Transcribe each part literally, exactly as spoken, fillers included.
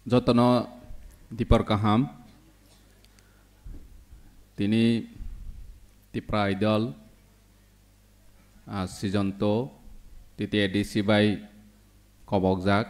Jotono dipor kaham. Tini Tipra Idol, ah, season two, T T A D C bai kobokjak.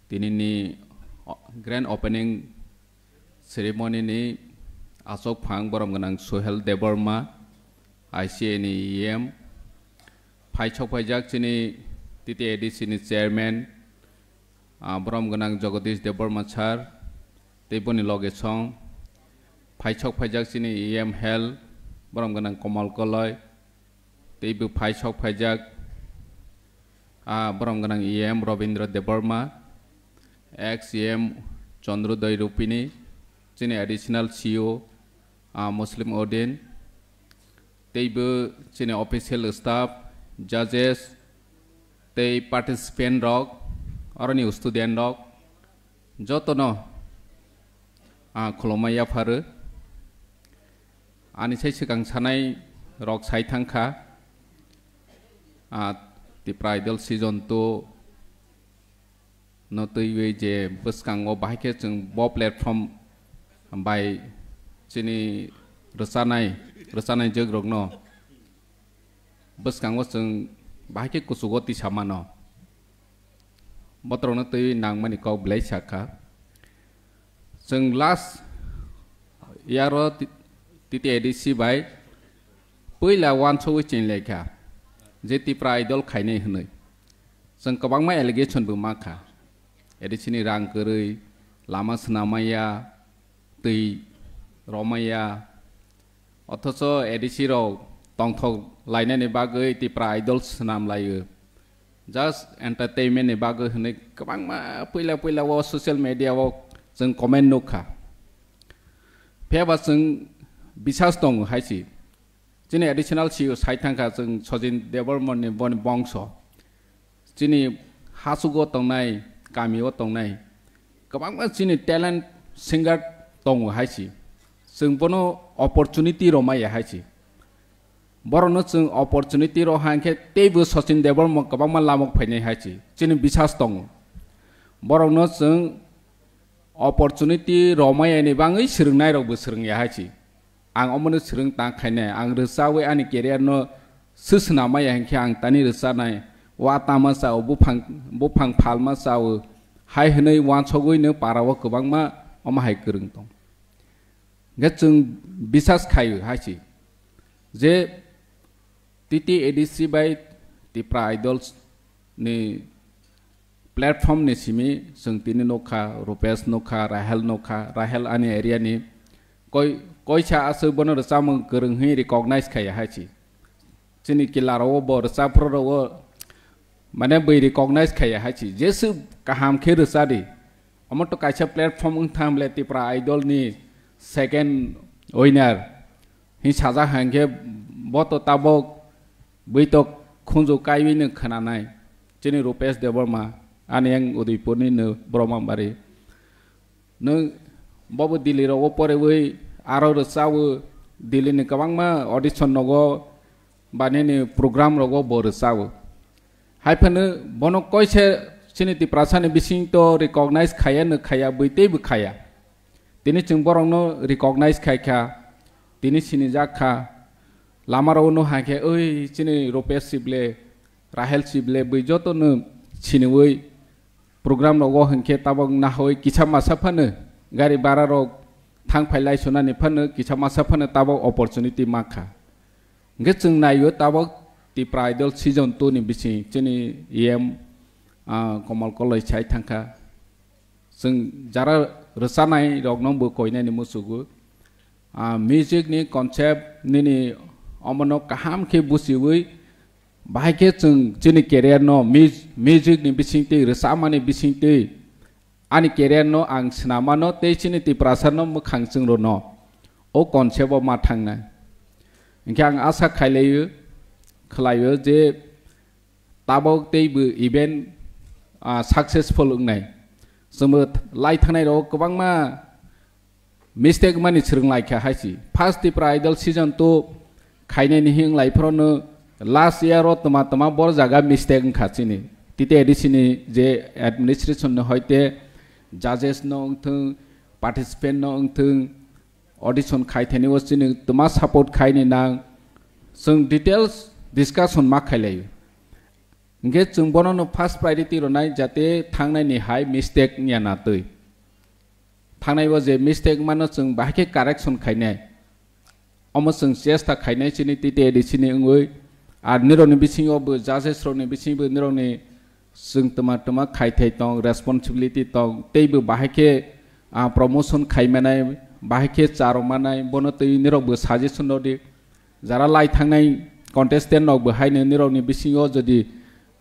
Tini ni o-, grand opening ceremony ni asok phang borom gwnang Sohel Debbarma, I C A ni E M. Phai sok phaijak chini T T A D C ni chairman, ah, borom gwnang Jagadish Debbarma sir, tei boni loge song. Phai sok phaijak chini E M Health, borom gwnang Komal Koloi, tei bo phai sok phaijak, ah, borom gwnang E M Robindra Debbarma, ex E M Chandrodaya Rupini, chini additional C E O, ah, Muslim Odin, tei bo chini official staff, judges, tei participant rok, aroni student rok, jotono, ah, khulumma yapharu. Ani sai swkang sanai rok sai thangkha, ah, Tipra Idol season two no twiwi je bwskango bahai khe chwng bo platform bai chini rwchanai, rwchanai jwkrokno bwskango chwng bahai khe kuchugo tisa mano. Botrokno twiwi nangmani kok belai sakha. Chwng last year o T-, T T A D C bai puila uansugwi chenglai kha je Tipra Idol khainai hwnwi. Chwng kwbangma allegation bo ma kha. A D C ni rang kwrwi, lama swnam maya, twi romai ya. Othocho A D C rok tongthok lainani bagwi Tipra Idol swnam laio. Just entertainment ni bagwi hwnwi kwbangma puila puila o social media o chwng comment nukha. Phiyaba chwng bisas tongo hai si. Chini additional C E O sai thangkha chwng Sojin Debbarma ni boni bongso. Chini hasugo tongnai, kamio tongnai, kwbangma chini talent singer tongo hai si. Chwng bono opportunity rwmaya hai si. Borokno chwng opportunity rw hai khe teibo Sachin Debbarma kwbangma lamok phainai hai si. Chini bisas tongo. Borokno chwng opportunity rwmaya ni bagwi swrwngnai rokbo swrwngya hai si. Ang omono swrwng tang khainai, ang rwchawi ani career no swswnamaya hinkhe ang tani rwchanai, wa tama chao, buphang, buphang phalma chao, hai hwnwi uansugwi no para o kwbangma omo hai kwrwng tong. Hwnkhe chwng bisas khaio hai si je T T A D C bai Tipra Idols ni platform ni simi chwng tini nukha, Rupesh nukha, Rahel nukha, Rahel ani area ni koi, koisa aswk bono rwchapmung kwrwng hwnwi recognize khaiya hai si. Chini kila rok bo rwchapro rok mane bwi recognize khaiya hai si. Jesu kaham khe rwcha di. Omo to kaisa platform wng thang ble Tipra Idol ni second winner. Hing sajak hai khe bo to tabok bwi to khunju kaiwi no khwnanai. Chini Rupesh Debbarma, ani yang Udaipur ni no Brahmabari. Nwng bobo Delhi rogo porewi aro rwchawo, Delhi ni kwbangma audition rogo, banini program rogo bo rwchawo. Hai phano bono koise chini Tiprasa ni bising to recognize khaya no khaya, bwi teibo khaya. Tini chwng borokno recognize khai kha, tini sinijak kha. Lama rogo no hai khe, "Oi, chini Rupesh Sible, Rahel Sible," bwi joto no siniwi program rogo hinkhe tabok nahawi kisa masa phano gari bara rok thang phai lai sunani phano kisa masa phano tabok opportunity ma kha. Hinkhe chwng naio tabok Tipra Idol season two ni bising chini E M, ah, Komal Koloi sai thangkha. Chwng jara rwchanai rokno bo koinani muchugo. Ah, music ni concept nini omono kaham khe buchiwi, bahai khe chwng chini career no mu-, music ni bisingtwi, rwchapmani bisingtwi, ani career no ang swnamano tei chini Tiprasa no mwkhang chwng rwno o concept o ma thangnai. Hinkhe ang asa khailaio, khlaio je tabok teibo event, ah, successful wngnai. Chwngbo lai thangnai rok kwbangma mistake mani swrwng lai kha hai si. First Tipra Idol season two khainai ni hing lai phrono last year o tma tma bor jaga mistake wng kha chini. T T A D C ni je administration ni hoite judges no wngthung, participant no wngthung, audition khaithani o chini tuma support khaini nang, chwng details discussion ma khailaio. Hingke chwng bono no first priority rwnai, jate thangnai ni hai mistake wngya na twi. Thangnai o je mistake mano chwng bahai khe correction khainai. Omo chwng chesta khainai chini T T A D C ni wngwi. Ar nirokni bisingo bo judges rokni bisingo nirokni chwng tuma tuma khaithai tong, responsibility tong, tei bo bahai khe, ah, promotion khaimanai, bahai khe cha rwmanai, bono twi nirok bo suggestion rwdi. Jara lai thangnai contestant rok bo haino nirokni bisingo jodi,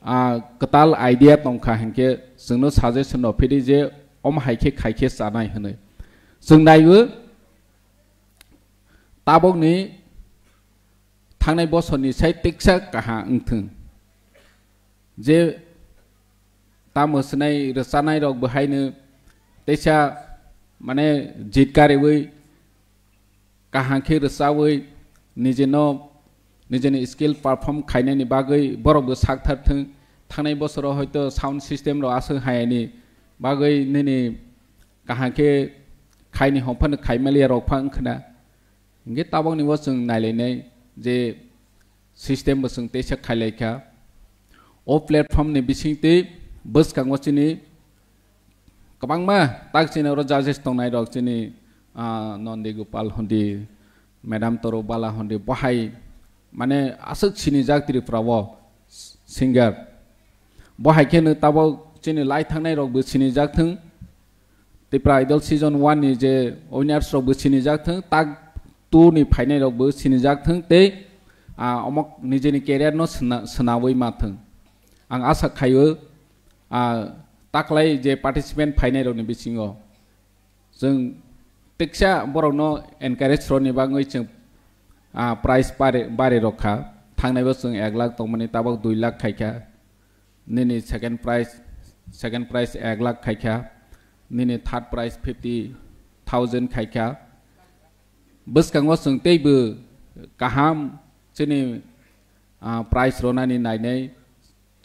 ah, kwtal idea tongkha hinkhe chwngno suggestion rok phidi je omo hai khe khai khe chanai hwnwi. Chwng naiwi tabokni thangnai bosorni sai tiksa kaha wngthwng. Je tamo swnai rwchanai rok bo haino teisa mane jit kariwi kaham khe rwchawi nijino nijini skill perform khainani bagwi borok bo sakthar thwng. Thangnai bosoro hoito sound system rok aswk hayani bagwi nini kaham khe khaini hongphano khaimaliya rok pha wngkhna. Hingke tabokni bo chwng nailainai je system bo chwng teisa khailaikha. O platform ni bisingtwi bwskango chini kwbangma tak chini oro judges tongnai rok chini, ah, Nondi Gopal hondi, Madam Toro Bala hondi, bohai mane aswk sinijak Tripura o singer. Bohai khe no tabok chini lai thangnai rok bo sinijak thwng. Tipra Idol season one ni je winners rok bo sinijak thwng, tak two ni phainai rok bo sinijak thwng tei, ah, omok nijini career no sna-, swnawi ma thwng. Ang asa khaio, ah, taklai je participant phainai rokni bisingo chwng teksa borokno encourage rwni bagwi chwng, ah, prize bari, bari rok kha. Thangnai bo chwng ek lakh tongmani tabok dui lakh khaikha. Nini second prize, second prize ek lakh khaikha, nini third prize fifty thousand khaikha. Bwskango chwng teibo kaham chini, ah, prize ronani nainai,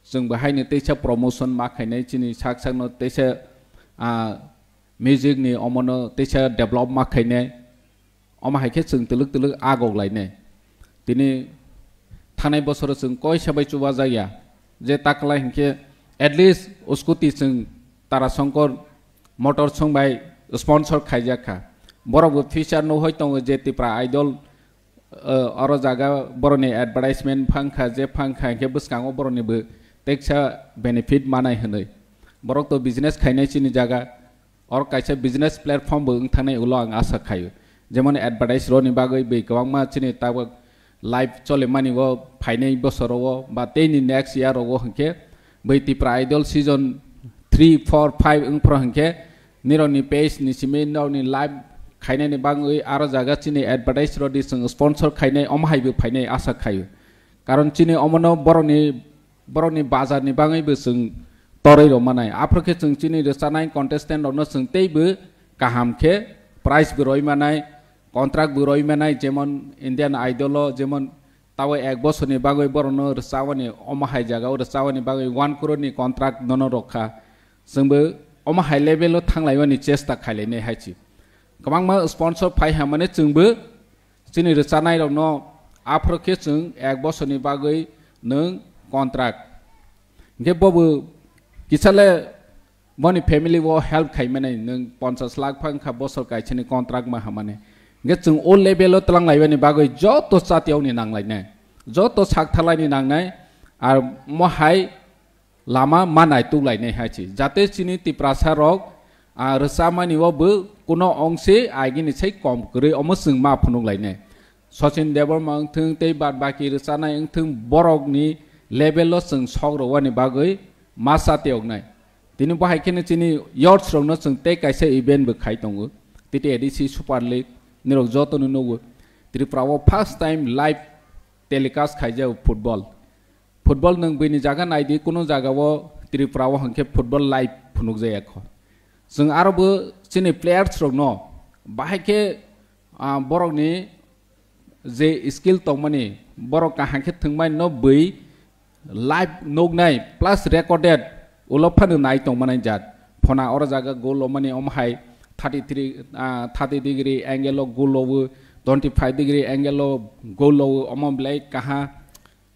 chwng bo haino teisa promotion ma khainai, chini sak sakno teisa, ah, music ni omono teisa develop ma khainai. Omo hai khe chwng twlwk twlwk agok lainai. Tini thanai bosoro chwng koisa bai chubajakya. Je taklai hinkhe at least scooty chwng Tarasongkor Motors song bai sponsor khaijak kha. Borok bo future no hoi tongo je Tipra Idol, eh, oro jaga boroni advertisement phang kha, je phang kha hinkhe bwskango boroni bo teksa benefit manai hwnwi. Borok to business khainai chini jaga. Or kaisa business platform bo wng thangnai ulo ang asa khaio. Jemon advertise roni bagwi bai kwbangma chini tabuk live cholimani o phainai bosoro o ba teini next year o hinkhe bai Tipra Idol season three, four, five wng phro hinkhe nirokni page ni simi nirokni live khainani bagwi aro jaga chini advertise rodi chwng sponsor khainai omo hai bo phainai asa khaio. Karon chini omono borokni borokni bazar ni bagwi bo chwng torwi rw manai. Aphuru khe chwng chini rwchanai contestant rokno chwng teibo kaham khe prize bo roi manai, contract bo roi manai, jemon Indian Idol o jemon tabo ek bosorni bagwi borokno rwchawani omo hai jagao rwchawani bagwi one crore ni contract nono rok kha. Chwngbo omo hai level o thanglaiwani chesta khailainai hai chi. Kwbangma sponsor phai hamani chwngbo chini rwchanai rokno aphuru khe chwng ek bosorni bagwi nwng contract. Hinkhe bobo kisale boni family o help khai mani nwng ponchas lakh phang kha bosor kaisani contract ma hamani. Hinkhe chwng o level o twlang laibani bagwi joto chatiyokni nang lainai, joto sak tharlaini nangnai, ar mo hai lama ma naituk lainai hai chi. Jate chini Tiprasa rok, ah, rwchamani o bo kuno ongse agini sai kom kwrwi omo chwng ma phunuk lainai. Sachin Debbarma wngthwng tei bad baki rwchanai wngthwng borokni level o chwng sok rwani bagwi ma chatiyoknai. Tini bo hai kheno chini youths rokno chwng tei kaisa event bo khai tongo. T T A D C Super League nirok jotono nugo. Tripura o first time live telecast khaijak football. Football nwng buini jaga naidi, kuno jaga o Tripura o hinkhe football live phunukjaya kho. Chwng aro bo chini players rokno bahai khe, ah, borokni je skill tongmani borok kaham khe thwngmani no bui live nuknai plus recorded ulo phano nai tongmani jat. phona oro jaga goal lomani omo hai thirty three, ah, thirty degree angle o goal lobo, twenty five degree angle o goal lobo, omo belai kaha.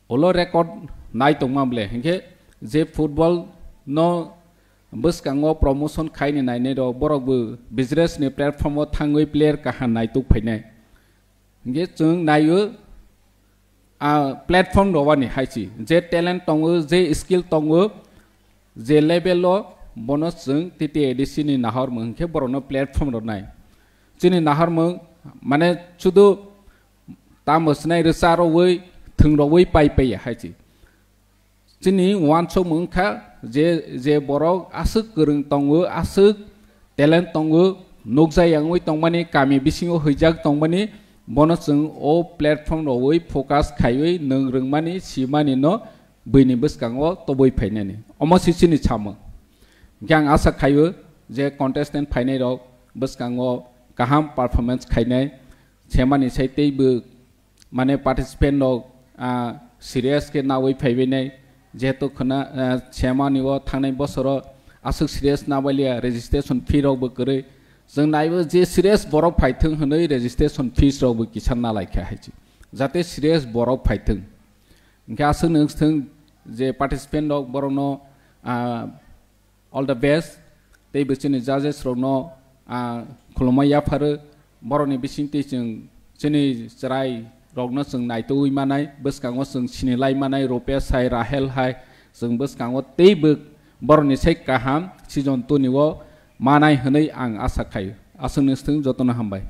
Olo record nai tongma bole. Hinkhe je football no bwskango promotion khaini nainai rok, borok bo business ni platform o thangwi player kaha naituk phainai. Hinkhe chwng naio, a platform rowani haichi. Je talent tongo, je skill tongo, je level o bono chwng T T A D C ni nahormung hinkhe borokno platform rwnai. Chini nahormung mane sudu tamo swnai rwcha rowui, thwng rowui pai paiya haichi. Chini uansukmung wngkha je, je borok aswk kwrwng tongo, aswk talent tongo, nukjak yangwi tongmani, kami bisingo huijak tongmani, bono chwng o platform rowui focus khaiwi nwng rwngmani, simani no buini bwskango tobwi phainani. Omo se chini samung. Hinkhe ang asa khaio je contestant phainai rok bwskango kaham performance khainai, semani sai teibo mane participant rok, ah, serious khe nawi phaibainai, jehetu khwna, ah, semani o thangnai bosoro aswk serious nabaliya, registration fee rokbo kwrwi. Chwng naibo je serious borok phaithwng hwnwi registration fees rokbo kisa nalaikha haichi, jate serious borok phaithwng. Hinkhe aswk nung thung je participant rok borokno, ah, all the best. Tei bo chini judges rokno, ah, khulumma yapharo. Borokni bisingtwi chwng chini chwrai rokno chwng naitugwi manai, bwskango chwng sinilai manai, Rupesh hai, Rahel hai, chwng bwskango teibo borokni sai kaham season two ni o manai hwnwi ang asa khaio. Aswk nung thung, jotono hambai.